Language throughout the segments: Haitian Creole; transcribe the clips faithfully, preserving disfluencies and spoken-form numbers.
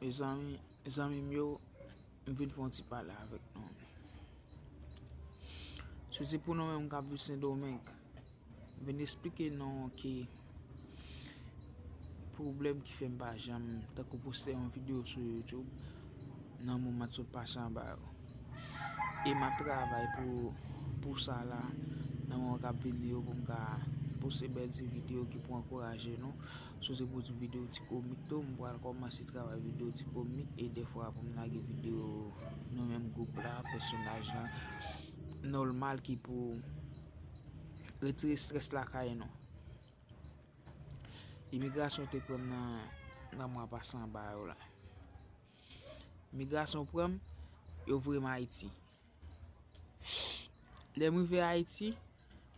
Mezanmi, zanmi m yo, m vin fè yon ti pale avèk nou. Sou se pou nou menm k ap viv Sendomeng, m vin eksplike nou ki pwoblèm ki fè m pa janm tankou poste yon videyo sou YouTube nan moman m sot pase anba yo. E m ap travay pou, pou sa la, nan moman k ap vini yo, pou m ka poste bèl ti videyo ki pou ankouraje nou. Sou se pou ti videyo ti komik tou, m pral kòmanse travay videyo ti komik e dèfwa pou m lage videyo nou menm gwoup la, pèsonaj la, nòmal ki pou retire estrès lakay nou. Imigrasyon te pran m nan, nan mwa pase anba yo la. Imigrasyon pran m, yo voye m Ayiti. Lè m rive Ayiti,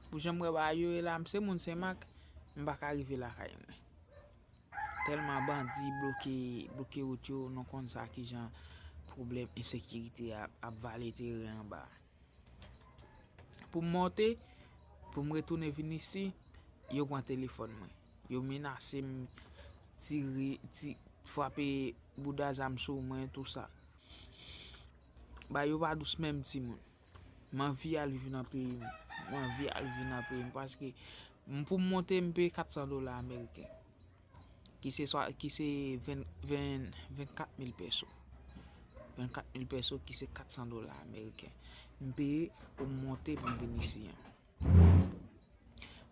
pou jan m wè bagay yo ye la, m se moun Senmak, m pa ka rive lakay mwen. Tèlman bandi bloke, bloke wout yo, nou konn sa kijan pwoblèm ensekirite a ap vale teren anba. Pou m monte, pou m retounen vin isi, yo pran telefòn mwen. Yo menase m, tire, ti, frape bouda zam sou mwen, tou sa. Bagay yo pa dous menm timoun. M anvi al viv nan peyi m. M anvi al viv nan peyi m paske m, pou m monte, m peye kat san dola ameriken. Ki se swa, ki se ven, ven, vennkat mil pèso. Vennkat mil pèso ki se kat san dola ameriken. M peye pou m monte pou m vin isi an.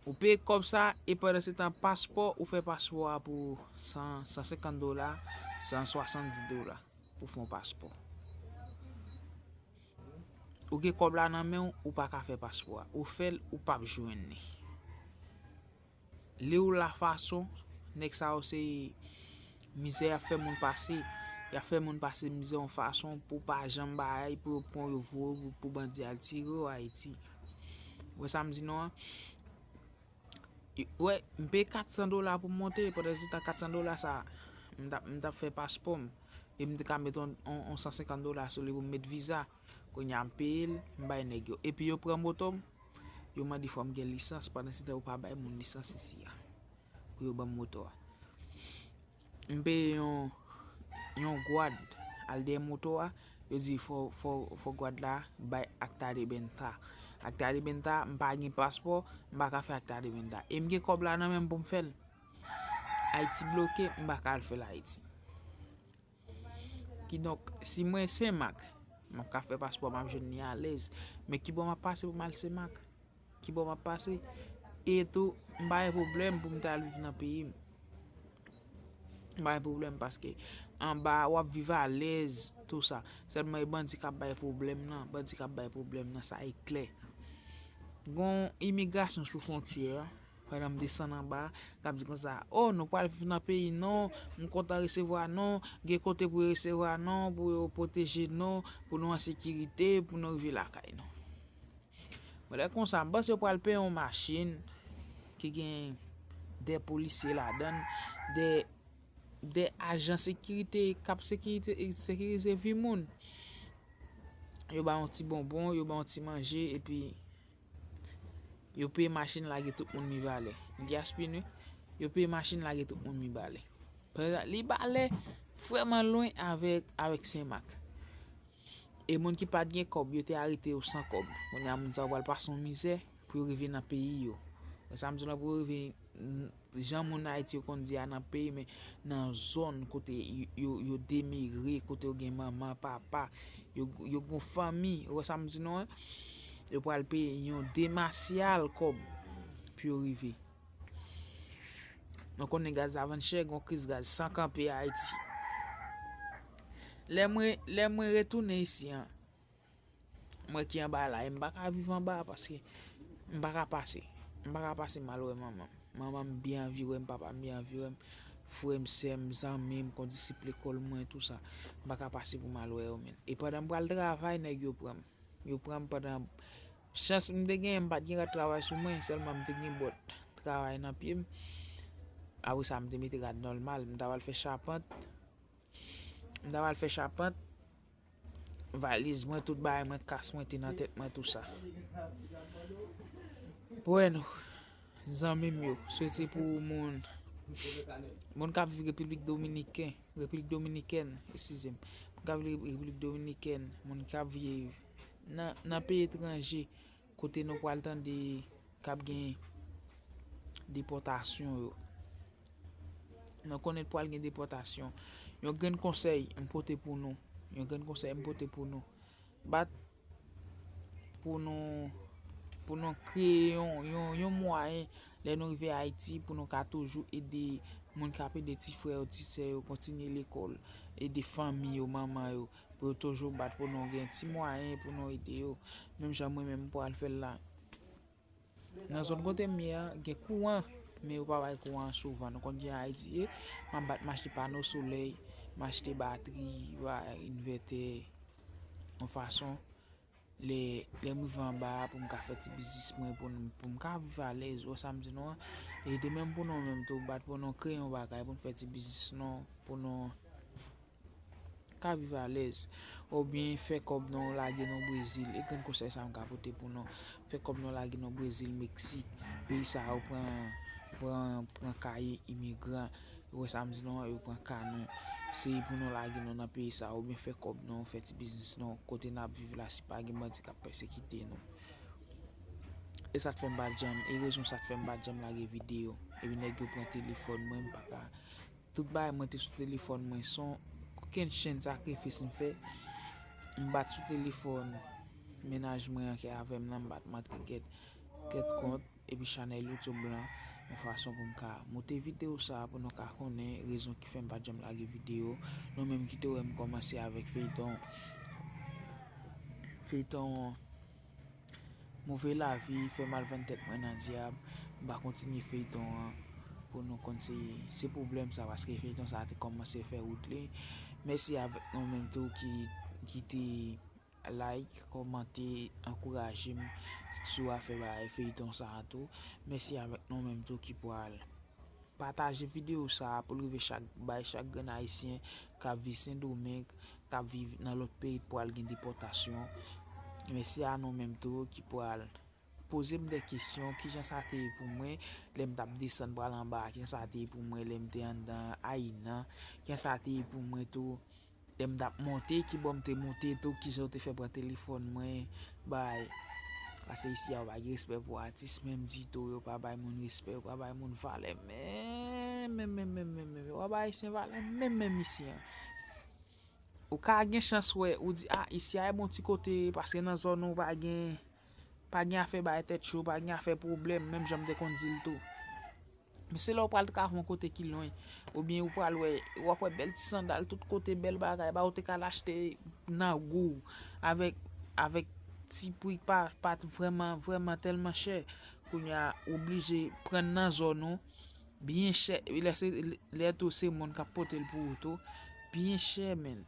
Ou peye kòb sa e pandan se tan paspò, ou fè paspò a pou san, san senkant dola, san swasanndis dola pou fè yon paspò. Ou gen kòb la nan men w, ou pa ka fè paspò a. Ou fè l, ou p ap jwenn li. Li ou la fason, nèg sa yo se mizè y ap fè moun pase. Y ap fè moun pase mizè yon fason pou pa janm bay, pou yo pran yo voye w pou bandi al tire w Ayiti. Ou wè sa m di nou an? Wè, m peye kat san dola pou m monte, pandan se tan kat san dola sa, m t ap, m t ap fè paspò m. E m te ka met on, on, on san senkant dola sou li pou m met viza. Kounye a m peye l, m bay nèg yo. Epi yo pran moto m, yo mande fò m gen lisans, pandan se tan yo pa bay moun lisans isi a. Pou yo ban m moto a. M peye yon, yon gwad al dèyè moto a, yo di fò, fò, fò gwad la bay akta de benta. Akta de benta, m pa gen paspò, m pa ka fè akta de benta. E m gen kòb la nan men m pou m fè l. Ayiti bloke, m pa ka al fè l Ayiti. Kidonk, si mwen Senmak, m ap ka fè paspò, m ap jwenn li alèz. Men kibò m ap pase pou m al Senmak? Kibò m ap pase? E tou, m pa gen pwoblèm pou m ta al viv nan peyi m. M pa gen pwoblèm paske anba a w ap viv alèz, tou sa. Sèlman e bandi k ap bay pwoblèm nan, bandi k ap bay pwoblèm nan, sa e klè. Gon imigrasyon sou fwontyè a. Pandan m desann anba, k ap di konsa, "O, nou pral viv nan peyi nou, m kontan resevwa nou, gen kote pou yo resevwa nou, pou yo pwoteje nou, pou nou an sekirite, pou nou rive lakay nou." Mwen lè konsa, m panse yo pral peye yon machin ki gen de polisye ladan l, de, de ajan sekirite k ap sekirite, sekirize vi moun. Yo ba yon ti bonbon, yo ba yon ti manje, epi yo peye machin lage tout moun Mibalè. Ilyas Pinwi, yo peye machin lage tout moun Mibalè. Prezan, li Balè vrèman lwen avèk, avèk Senmak. E moun ki pa t gen kòb, yo te arete yo san kòb. Kounye a, moun sa yo pral pase yon mizè pou yo rive nan peyi yo. Wè sa m di la, pou yo rive, n-, jan moun Ayiti yo konn di a nan peyi, men nan zòn kote yo, yo, yo demere, kote yo gen manman, papa, yo, yo gon fanmi. Ou wè sa m di nou an? Yo pral peye yon demasyal kòb pou yo rive. Nou konnen gaz la vann chè, gon kriz gaz san kanpe Ayiti. Lè mwen, lè mwen retounen isi an, mwen ki anba la, e m pa ka viv anba a paske m pa ka pase. M pa ka pase m al wè manman m. Manman m byen anvi wè m, papa m byen anvi wè m, frè m, sè m, zanmi m, kondisip lekòl mwen, tou sa. M pa ka pase pou m al wè yo, menn. E pandan m pral travay, nèg yo pran m. Yo pran m pandan, chans m te genyen, m pa t gen rad travay sou mwen, sèlman m te gen bòt travay nan pye m. Apre sa, m te mete rad nòmal, m t ap al fè chapant. M t ap al fè chapant. Valiz mwen, tout bagay mwen, kas mwen te nan tèt mwen, tou sa. Bwèno, zanmi m yo, swete pou moun Moun k ap viv Repiblik Dominiken, Repiblik Dominikèn, eskize m. Moun k ap viv Repiblik Dominikèn, moun k ap viv nan, nan peyi etranje, kote nou pral tande k ap gen depòtasyon yo. Nou konnen pral gen depòtasyon. Yon grenn konsèy m pote pou nou. Yon grenn konsèy m pote pou nou. Bat pou nou, pou nou kreye yon, yon, yon mwayen lè nou rive Ayiti pou nou ka toujou ede moun k ap ede ti frè yo, ti sè yo kontinye lekòl, ede fanmi yo, manman yo, pou yo toujou bat pou nou gen ti mwayen pou nou ede yo. Menm jan mwen menm m pral fè l la. Nan zòn kote m ye a, gen kouran, men yo pa bay kouran an souvan. Nou konn jan Ayiti ye, m ap bat m achte pano solèy, m achte batri, bay envètè, yon fason, lè, lè m rive anba a, pou m ka fè ti biznis mwen, pou m, pou m ka viv alèz, ou wè sa m di nou an. E de menm pou nou menm tou, bat pou nou kreye yon bagay, pou n fè ti biznis nou, pou nou ka viv alèz. Oubyen fè kòb nou lage nou Brezil. E grenn konsèy sa m ka pote pou nou. Fè kòb nou lage nou Brezil, Meksik. Peyi sa yo pran, pran, pran kay imigran. Ou wè sa m di nou an, yo pran ka nou. Se pou nou lage nou nan peyi sa yo, oubyen fè kòb nou, fè ti biznis nou. Kote n ap viv la, si pa gen bandi k ap pèsekite nou. E sa k fè m pa t janm, e rezon sa k fè m pa t janm lage videyo. Epi nèg yo pran telefòn mwen, m pa ka. Tout bagay mwen te sou telefòn mwen, se yon kokennchenn sakrifis m fè. M bat sou telefòn mennaj mwen an ki avè m nan, m bat m antre kèt, kèt kont, epi chanèl YouTube lan, yon fason pou m ka moute videyo sa a, pou nou ka konnen rezon ki fè m pa t janm lage videyo. Nou menm ki te wè m kòmanse avèk feyton, feyton Move lavi fè m al vann tèt mwen nan dyab. M pa kontinye feyton an pou nou konn se, se pwoblèm sa, paske feyton sa te kòmanse fè wout li. Mèsi avèk nou menm tou ki, ki te like, kòmante, ankouraje m sou afè bagay feyton sa a tou. Mèsi avèk nou menm tou ki pral pataje videyo sa a pou l rive chak, bay chak grenn Ayisyen k ap viv Sendomeng, k ap viv nan lòt peyi, pral gen depòtasyon. Mèsi a nou menm tou ki pral poze m de kesyon, kijan sa te ye pou mwen lè m t ap desann pral anba a, kijan sa te ye pou mwen lè m te anndan Ayinan, kijan sa te ye pou mwen tou lè m t ap monte, kibò m te monte tou, kijan yo te fè pran telefòn mwen, bay. Paske isi a yo pa gen respè pou atis menm ditou, yo pa bay moun respè, yo pa bay moun valè menm, menm, menm, menm, menm, menm. Yo pa bay Ayisyen valè menm, menm isi an. Ou ka gen chans wè, ou di, a, isi a e bon ti kote, paske nan zòn ou pa gen, pa gen afè bay tèt cho, pa gen afè pwoblèm, menm jan m te konn di l tou. Men se lè w pral travay yon kote ki lwen, oubyen ou pral wè, w ap wè bèl ti sandal tout kote, bèl bagay, ba ou te ka al achte nan gou avèk, avèk ti pri pa, pa t vrèman, vrèman tèlman chè. Kounye a, ou blije pran nan zòn ou, byen chè, lè se, lè tou se moun k ap pote l pou ou tou, byen chè, menn.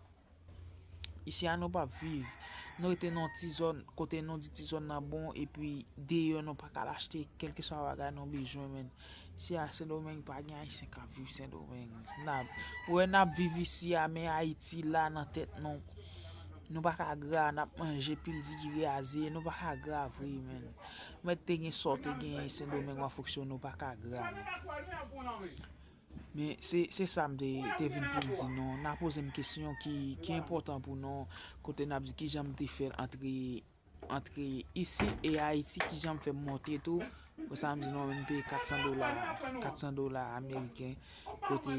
Isi a nou p ap viv. Nou rete nan yon ti zòn, kote nou di ti zòn nan bon, epi deyò nou pa ka al achte kèlkeswa bagay nou bezwen, menn. Isi a Sendomeng pa gen Ayisyen k ap viv Sendomeng. N ap, ou wè n ap viv isi a, men Ayiti la nan tèt nou. Nou pa ka gra, n ap manje pil diri aze, nou pa ka gra vre, menn. Mèt te gen sa w te genyen Sendomeng w ap fonksyone, ou pa ka gra, menn. Men se, se sa m te, te vin pou m di nou. N a poze m kesyon ki, ki enpòtan pou nou, kote n ap di kijan m te fè antre, antre isi e Ayiti, kijan m fè monte tou. Pou sa m di nou, m peye kat san dola, kat san dola ameriken, kote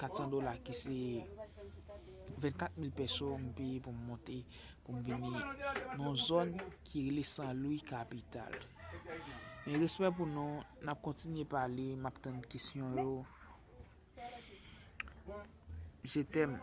kat san dola ki se vennkat mil peso m peye pou m monte, pou m vini nan yon zòn ki rele San Lwi kapital. Men respè pou nou, n ap kontinye pale, m ap tann kesyon yo. Je t'aime.